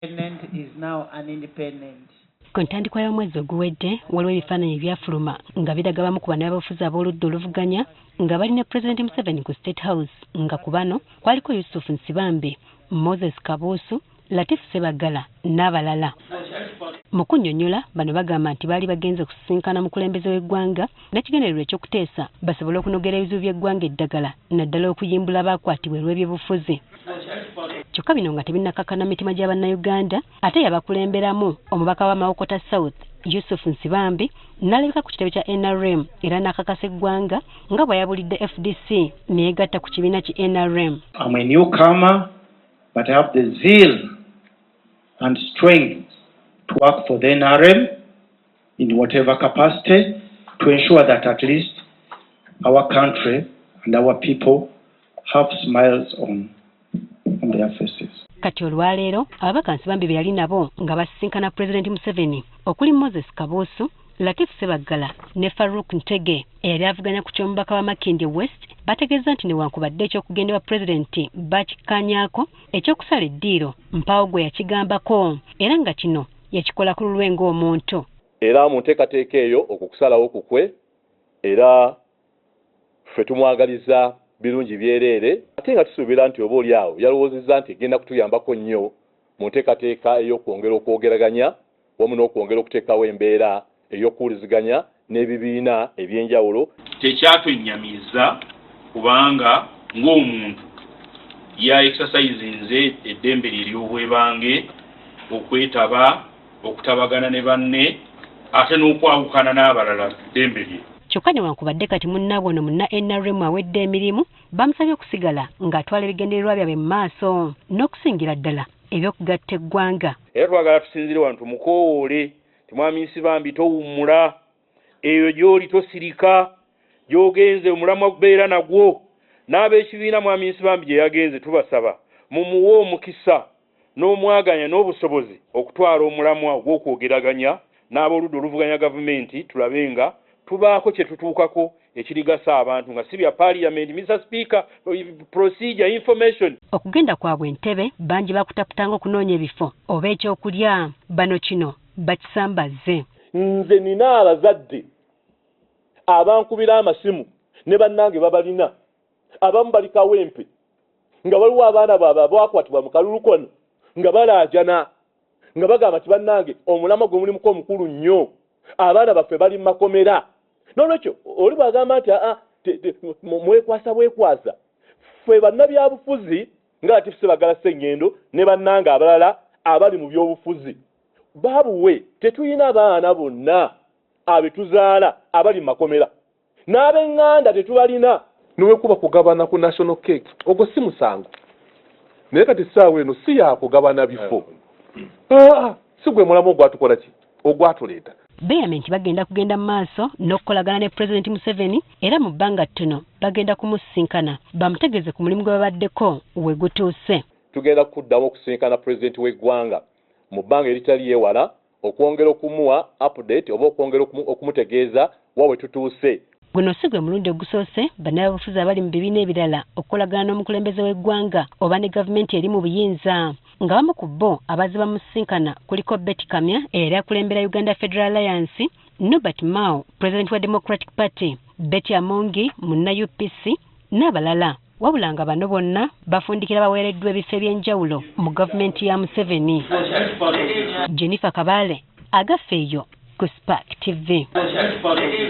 Is now an independent. Ku ntandikwa y'omwezi oguwedde, waliwo ebifaananyi ebyafuluma nga biraga bamu ku bannabyabufuzi ab'oludda oluvuganya nga bali ne Pulezidenti Museveni ku State House, nga ku bano kwaliko Yusuf Nsibambi, Moses Kabuusu, Latif Ssebaggala n'abalala. Mu kunnyonnyola, bano bagamba nti baali bagenze kusisinkana mukulembeze w'eggwanga n'ekigendererwa eky'okuteesa basobole okunogera ebizibu by'eggwanga eddagala, naddala okuyimbula abaakwatibwa olw'ebyobufuzi. Kyokka bino nga tebinnakkakkana mitima gya Bannayuganda, ate yabakulemberamu omubaka wa Mawokota South, Yusuf Nsibambi, n'alabika ku kitebe kya NRM era n'akakasa eggwanga nga bw'ayabulidde FDC ne yeegatta ku kibiina ki NRM. I'm a newcomer, but I have the zeal and strength to work for the NRM in whatever capacity to ensure that at least our country and our people have smiles on their faces. Kati olwaleero ababaka Nsibambi be yali nabo nga basisinkana Pulezidenti Museveni okuli Moses Kabuusu, Latif Ssebaggala ne Farouk Ntege eyali avuganya ku ky'omubaka wa Makindye West, bategeeza nti newankubadde eky'okugenda wa pulezidenti bakikkaanyaako, ekyokusala eddiiro mpaawo gwe yakigambako, era nga kino yakikola ku lulwe ng'omuntu. Era mu nteekateeka eyo, okwo kusalawo kukwe, era ffe tumwagaliza birungi byereere, ate nga tusuubira nti oba oli awo yalowoozezza nti egenda kutuyambako nnyo mu nteekateeka ey'okwongera okwogeraganya wamu n'okwongera okuteekawo embeera ey'okuwuliziganya n'ebibiina ebyenjawulo. Tekyatwennyamiza kubanga ng'omuntu ya exercisinze eddembe lye ery'obwebange okwetaba, okutabagana ne banne, ate n'okwawukana n'abalala, ddembe lye. Kyokka newankubadde kati munnaabwe ono munna NRM awedde emirimu, bamusabye okusigala ng'atwala ebigendererwa byabwe mu maaso n'okusingira ddala ebyokugatta eggwanga. Era twagala tusinzire wano tumukoowoole ti Mwami Nsibambi, towummula eyo gy'oli, tosirika gy'ogenze, omulamwa kubeera nagwo n'ab'ekibiina. Mwami Nsibambi gye yagenze, tubasaba mumuwe omukisa n'omwaganya n'obusobozi okutwala omulamwa ogw'okwogeraganya n'ab'oludda oluvuganya gavumenti, tulabe nga tubaako kye tutuukako ekirigasa abantu, nga si bya parliament, Mr Speaker, procedure, information. Okugenda kwabwe Entebe, bangi bakutaputanga okunoonya ebifo oba ekyokulya. Bano kino bakisambazze. Nze nina abazadde abankubira amasimu ne bannange babalina, abamu bali Kawempe nga waliwo abaana baabwe abakwatibwa mu kalulu kano nga balaajana nga bagamba nti, "Bannange, omulamwa gwe mulimuko omukulu nnyo, abaana baffe bali mu makomera." N'olwekyo oli bw'agamba nti aa mwekwasa bwekwasa, ffe bannabyabufuzi nga Latif Ssebaggala Sseŋŋendo ne bannange abalala abali mu byobufuzi babuwe, tetulina baana bonna abetuzaala abali mu makomera n'ab'eŋŋanda tetubalina. Niwekuba kugabana ku national cake, ogwo si musango, naye kati essaawa eno si yakugabana bifo. Aa, si gwe mulamu ogwatukola ki ogwatuleeta. Beeyamye nti bagenda kugenda mu maaso n'okukolagana ne Pulezidenti Museveni, era mu bbanga ttono bagenda kumusisinkana bamutegeeze ku mulimu gwe babaddeko we gutuuse. Tugenda kuddamu okusinkana pulezidenti w'eggwanga mu bbanga eritali yeewala okwongera okumuwa update oba okwongera okumutegeeza wa we tutuuse. Guno si gwe mulundi ogusoose bannabyabufuzi abali mu bibiina ebirala okukolagana n'omukulembeze w'eggwanga oba ne gavumenti eri mu buyinza, nga bamu ku bo abazze bamusisinkana kuliko Betty Kamya eyali akulembera Uganda Federal Alliance, Norbert Mao, pulezidenti wa Democratic Party, Betty Amongi munna UPC n'abalala, wabula nga bano bonna bafundikira baweereddwa ebifo ebyenjawulo mu gavumenti ya Museveni. Jennifer Kabale, Agaffe eyo ku Spark TV.